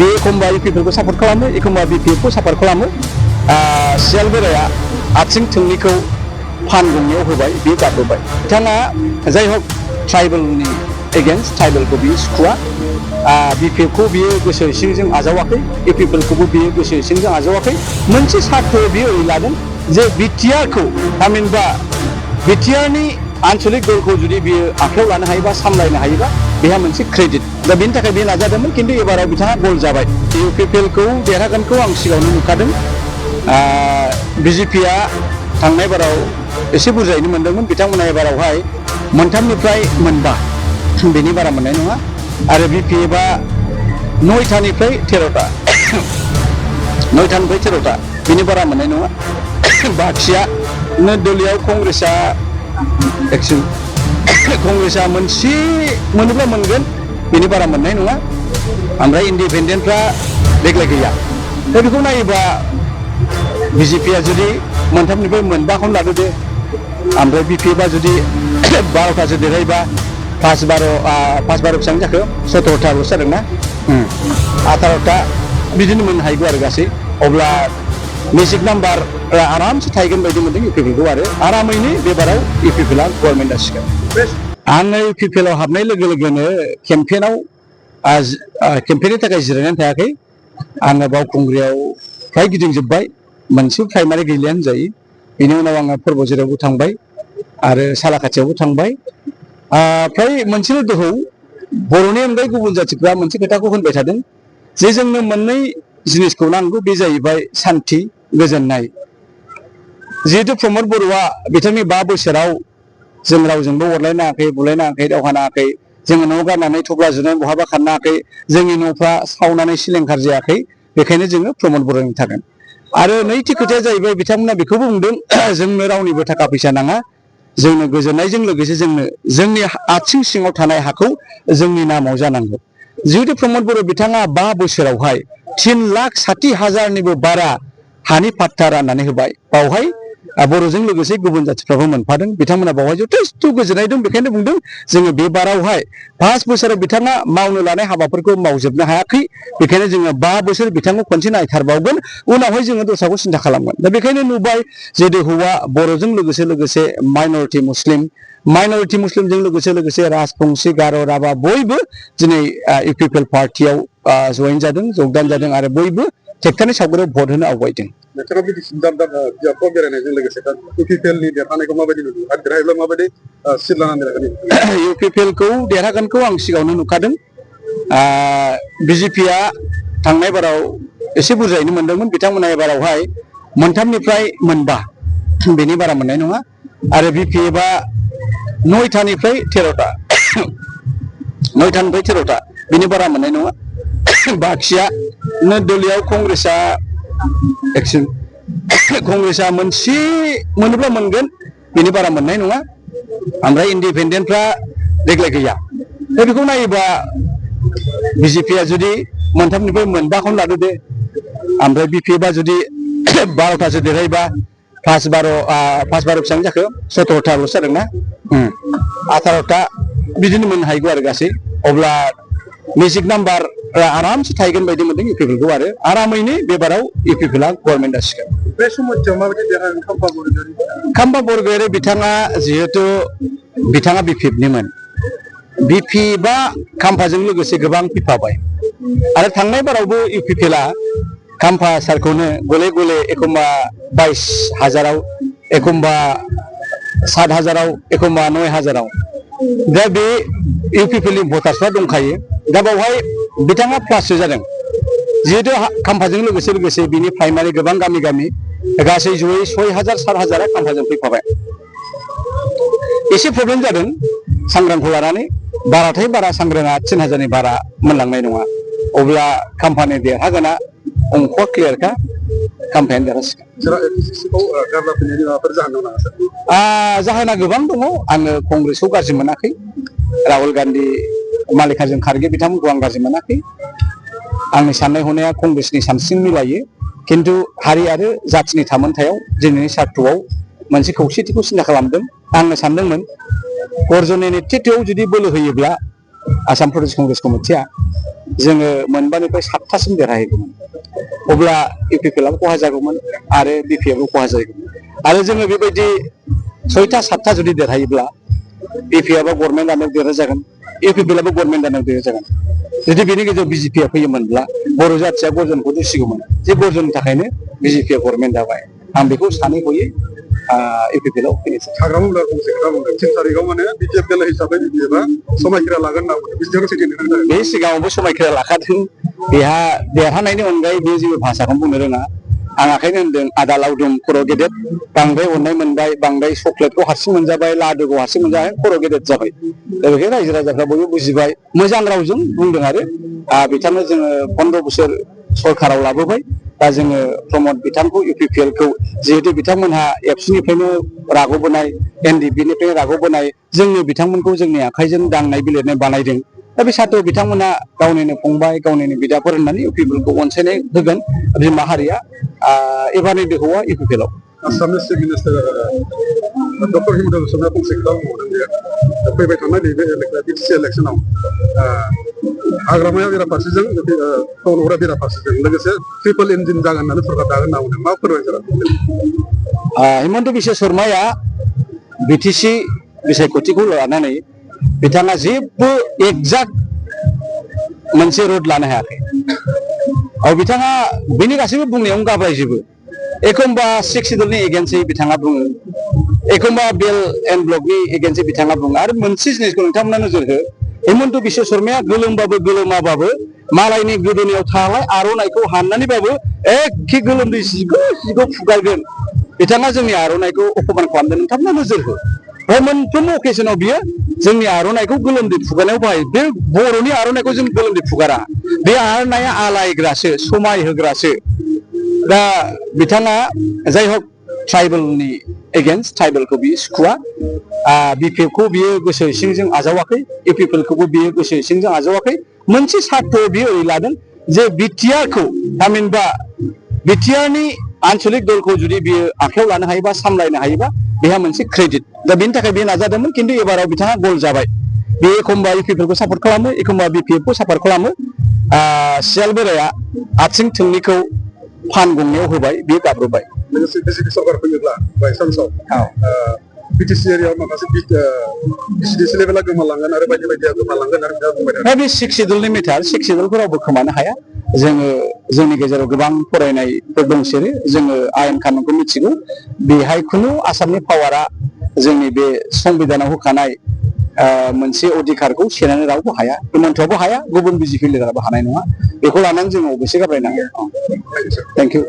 बे एखमबा इउपिपिएलखौ सापर्ट खालामो एखमबा बिपिएफखौ सापर्ट खालामो सियाल बोराया आथिं थोंनैखौ फान गंनैयाव होबाय बे गाबबोबाय बिथाङा जाय हक ट्राइबेलनि एगेन्स्ट ट्राइबेलखौ बियो सुखुवा बिपिएफखौ बियो गोसो सिंजों आजावाखै इउपिपिएलखौबो बियो गोसो सिंजों आजावाखै मोनसे सार्थ बियो ओरै लादों जे बिटिआरखौ थामहिनबा बिटिआरनि आन्चलिक दलखौ जुदि बियो आखायाव लानो हायोबा सामलायनो हायोबा बेहा मोनसे क्रेडिट दा बेनि थाखाय बियो नाजादोंमोन खिन्थु एबाराव बिथाङा गल जाबाय इउपिपिएलखौ देरहागोनखौ आं सिगाङावनो नुखादों बिजेपिआ थांनाय बाराव एसे बुरजायैनो मोनदोंमोन बिथांमोना एबारावहाय मोनथामनिफ्राय मोनबा बेनि बारा मोननाय नङा आरो बिपिएफआ 9थानिफ्राय 13टा 9थानिफ्राय 13टा बेनि बारा मोननाय नङा बाखिया दलियाव कंग्रेसआ कंग्रेसआ मोनसे मोनोब्ला मोनगोन बेनि बारा मोननाय नङा ओमफ्राय इन्डिपेन्डेन्टफ्रा देग्लाय गैया दा बेखौ नायोबा बिजेपिआ जुदि मोनथामनिफ्राय मोनबाखौनो लादो दे ओमफ्राय बिपिएफआ जुदि 12टासो देरहायोबा 5-12 बेसेबां जाखो 17टाल'सो जादोंना 18टा बिदिनो मोननो हागौ आरो गासै अब्ला मेजिक नाम्बार आरामसे थाहैगोन बायदि मोनदों इउपिपिएलखौ आरो आरामैनो बेबाराव इउपिपिएलआ गभर्नमेन्ट जासिगोन आङो इउपिपिएलआव हाबनाय लोगो लोगोनो केम्पेननि थाखाय जिरायनानै थायाखै आङो बावखुंग्रियाव फ्राय गिदिंजोब्बाय मोनसे प्राइमारि गैलिया होनजायो बेनि उनाव आङो पर्बजिरायावबो थांबाय आरो सालाकाथियावबो थांबाय फ्राय मोनसेल' दोहौ बर'नि अनगायै गुबुन जाथिफ्रा मोनसे खोथाखौ होनबाय थादों जे जोंनो मोननै जिनिसखौ नांगौ बे जाहैबाय सान्थि गोजोननाय जिहेतु प्रमद बर'आ बिथांनि 5 बोसोराव जों रावजोंबो अरलायनाङाखै बुलायनाङाखै दावहा नाङाखै जोङो न' गारनानै थफ्ला जुनानै बहाबा खारनाङाखै जोंनि न'फ्रा सावनानै सिलिंखार जायाखै बेखायनो जोङो प्रमद बर'नि थागोन आरो नैथि खोथाया जाहैबाय बिथांमोना बेखौबो बुंदों जोंनो रावनिबो थाखा फैसा नाङा जोंनो गोजोननायजों लोगोसे जोंनो जोंनि आथिं सिङाव थानाय हाखौ जोंनि नामाव जानांगौ जिहेतु प्रमद बर' बिथाङा 5 बोसोरावहाय 3,60,000निबो बारा हानि पाट्टा राननानै होबाय बावहाय बर'जों लोगोसे गुबुन जाथिफ्राबो मोनफादों बिथांमोना बावहाय जथेस्थ' गोजोननाय दं बेखायनो बुंदों जोङो बे बारावहाय 5 बोसोराव बिथाङा मावनो लानाय हाबाफोरखौ मावजोबनो हायाखै बेखायनो जोङो 5 बोसोर बिथांखौ खनसे नायथारबावगोन उनावहाय जोङो दस्राखौ सिन्था खालामगोन दा बेखायनो नुबाय जे दोहौआ बर'जों लोगोसे माइनरिटि मुस्लिमजों लोगोसे राजबंसि गार' राभा बयबो दिनै इउपिपिएल पार्टियाव जयेन जादों जगदान जादों आरो बयबो टेक्टारनि सावगारियाव भट होनो आवगायदों नोंथाङा बिदिसिम दाब बिजाबफ्राव बेरायनायजों लोगोसे दा इउपिपिएलनि देरहानायखौ माबायदि नुदों आरो देरहायोब्ला माबायदि सिट लानानै देरहागोन इउपिपिएलखौ देरहागोनखौ आं सिगाङावनो नुखादों बिजेपिआ थांनाय बाराव एसे बुरजायैनो मोनदोंमोन बिथांमोना एबारावहाय मोनथामनिफ्राय मोनबा बेनि बारा मोननाय नङा आरो बिपिएफआ 9टानिफ्राय 13टा 9टानिफ्राय 13टा बेनि बारा मोननाय नङा बाखिया दलियाव कंग्रेसआ मोनसे मोनोब्ला मोनगोन बेनि बारा मोननाय नङा ओमफ्राय इन्डिपेन्डेन्टफ्रा देग्लाय गैया दा बेखौ नायोबा बिजेपिआ जुदि मोनथामनिफ्राय मोनबाखौनो लादो दे ओमफ्राय बिपिएफआ जुदि 12टासो देरहायोबा 5-12 बेसेबां जाखो 17टाल'सो जादोंना 18टा बिदिनो मोननो हागौ आरो गासै अब्ला मेजिक नाम्बार आरामसे थाहैगोन बायदि मोनदों इउपिपिएलखौ आरो आरामैनो बेबाराव इउपिपिएलआ गभर्नमेन्ट जासिगोन बे समस्यायाव माबायदि देरहागोन खाम्बा बरगयारि बिथाङा जिहेतु बिथाङा बिपिएफनिमोन बिपिएफआ खाम्फाजों लोगोसे गोबां फैफाबाय आरो थांनाय बारावबो इउपिपिएलआ खाम्फा सारखौनो गले गले एखमबा 22,000आव एखमबा 7,000आव एखमबा 9,000आव दा बे इउपिपिएलनि भटार्सफ्रा दंखायो दा बावहाय बिथाङा प्लाससो जादों जिहेतु खाम्फाजों लोगोसे बिनि प्राइमारि गोबां गामि गासै जयै 6,000-7,000आ खाम्फाजों फैफाबाय एसे प्रब्लेम जादों सांग्रांखौ लानानै बाराथाय बारा सांग्राङा 3,000नि बारा मोनलांनाय नङा अब्ला खाम्फानि देरहागोना अंक'आ क्लियारखा खाम्फायानो देरहासिगोन जाहोना गोबां दङ आङो कंग्रेसखौ गाज्रि मोनाखै राहुल गान्धी मालिकार्जुन खारगे बिथांमोनखौ आं गाज्रि मोनाखै आंनि साननाय हनाया कंग्रेसनि सानस्रिं मिलायो किन्तु हारि आरो जाथिनि थामोनथायाव दिनैनि सार्थ'आव मोनसे खौसेथिखौ सिन्था खालामदों आङो सानदोंमोन अर्जुननि नेतृत्वआव जुदि बोलो होयोब्ला आसाम प्रदेश कंग्रेस कमिटिया जोङो मोनबानिफ्राय 7थासिम देरहाहैगौमोन अब्ला इउपिपिएलआबो खहा जागौमोन आरो बिपिएफबो खहा जागौमोन आरो जोङो बेबायदि 6था 7था जुदि देरहायोब्ला बिपिएफआ गभर्नमेन्ट दानाव देरहा जागोन इउपिपिएलआबो गभर्नमेन्ट दानाव देरहा जागोन जुदि बेनि गेजेराव बिजेपिआ फैयोमोनब्ला बर' जाथिया गर्जनखौ दुसिगौमोन जे गर्जननि थाखायनो बिजेपिआ गभर्नमेन्ट जाबाय आं बेखौ सानै हयै इउपिपिएलआव फैनोसै हाग्रामा गंसे खोथा बुंदों 3 तारिखआव माने बिजेपि हिसाबै बिजेपिआ समायखिरा लागोन होनना बुंदों बिजेपिखौ सैथो बे सिगाङावबो समायखिरा लाखादों बेहा देरहानायनि अनगायै बे जेबो भाषाखौनो बुंनो रोङा आं आखायनो होनदों आदा लावदुम खर' गेदेर बांद्राय अननाय मोनबाय बांद्राय चक्लेटखौ हारसिं मोनजाबाय लादुखौ हारसिं मोनजाबाय खर' गेदेर जाबाय दा बेखायनो रायजो राजाफ्रा बयबो बुजिबाय मोजां रावजों बुंदों आरो बिथांनो जोङो 15 बोसोर सरकाराव लाबोबाय दा जोङो प्रमद बिथांखौ इउपिपिएलखौ जिहेतु बिथांमोनहा एबसुनिफ्रायनो राग'बोनाय एनडिपिनिफ्राय राग'बोनाय जोंनो बिथांमोनखौ जोंनि आखाइजों दांनाय बिलिरनाय बानायदों दा बे साथाव बिथांमोना गावनिनो फंबाय गावनिनो बिदाफोर होननानै इउपिपिएलखौ अनसायनाय होगोन बिमा हारिया एबारनि दोहौआ इउपिपिएलआव आसामनि chief minister doctor Himanta Biswa शर्माया फंसे खोथा बुंबावदों फैबाय थानाय नैबे बिटिसि इलेक्सनाव हाग्रामाया बेराफारसेजों टाउनहरा बेराफारसेजों लोगोसे ट्रिपल इन्जिन जागोन होननानै सरकार दागोन होनना बुंदों मा फोरमायसार हिमन्त बिश्व शर्माया बिटिसि बिसायख'थिखौ लानानै बिथाङा जेबो एक्जाक्ट मोनसे रोड लानो हायाखै बिथाङा बेनि गासैबो बुंनायावनो गाब्रायजोबो एखमबा 6 सिडुलनि एगेन्स्टै बिथाङा बुङो एखमबा बेल एन्ड ब्लकनि एगेन्स्टै बिथाङा बुङो आरो मोनसे जिनिसखौ नोंथांमोना नोजोर हो हिमन्त बिश्व शर्माया गोलोमबाबो गोलोमाबाबो मालायनि गोदोनायाव थानाय आर'नाइखौ हाननानैबाबो एखे गोलोमदै सिगौ फुगारगोन बिथाङा जोंनि आर'नाइखौ अपमान खालामदों नोंथांमोना नोजोर हो मोनफ्रोमबो अकेजनाव बियो जोंनि आर'नाइखौ गोलोमदै फुगारनायाव बाहायो बे बर'नि आर'नाइखौ जों गोलोमदै फुगारा बे आर'नाइया आलायग्रासो समाय होग्रासो दा बिथाङा जाय हक ट्राइबेलनि एगेन्स्ट ट्राइबेलखौ बियो सुखुवा बिपिएफखौ बियो गोसो सिंजों आजावाखै इउपिपिएलखौबो बियो गोसो सिंजों आजावाखै मोनसे सार्थ बियो ओरै लादों जे बिटिआरखौ थामहिनबा बिटिआरनि आन्चलिक दलखौ जुदि बियो आखायाव लानो हायोबा सामलायनो हायोबा बेहा मोनसे क्रेडिट दा बेनि थाखाय बियो नाजादोंमोन खिन्थु एबाराव बिथाङा गल जाबाय बे एखमबा इउपिपिएलखौ सापर्ट खालामो एखमबा बिपिएफखौ सापर्ट खालामो सियाल बोराया आथिं थोंनैखौ फान गंनायाव होबाय बियो गाब्रबाय लोगोसे बिजेपि सरकार फैयोब्ला बायसान्सआव बिटिसि एरियायाव माखासे बिसिडिसि लेभेला गोमालांगोन आरो बायदि बायदिया गोमालांगोन आरो बिथाङा बुंबाय दा बे 6 सिडुलनि मेटार 6 सिडुलखौ रावबो खोमानो हाया जोङो जोंनि गेजेराव गोबां फरायनायफोर दंसोरो जोङो आयेन कानुनखौ मिथिगौ बेहाय खुनु आसामनि पावारा जोंनि बे संबिधानाव होखानाय मोनसे अधिकारखौ सेनानै रावबो हाया हिमन्तआबो हाया गुबुन बिजेपि लिडाराबो हानाय नङा बेखौ लानानै जोङो अबयसे गाब्रायनांगोन थेंक इउ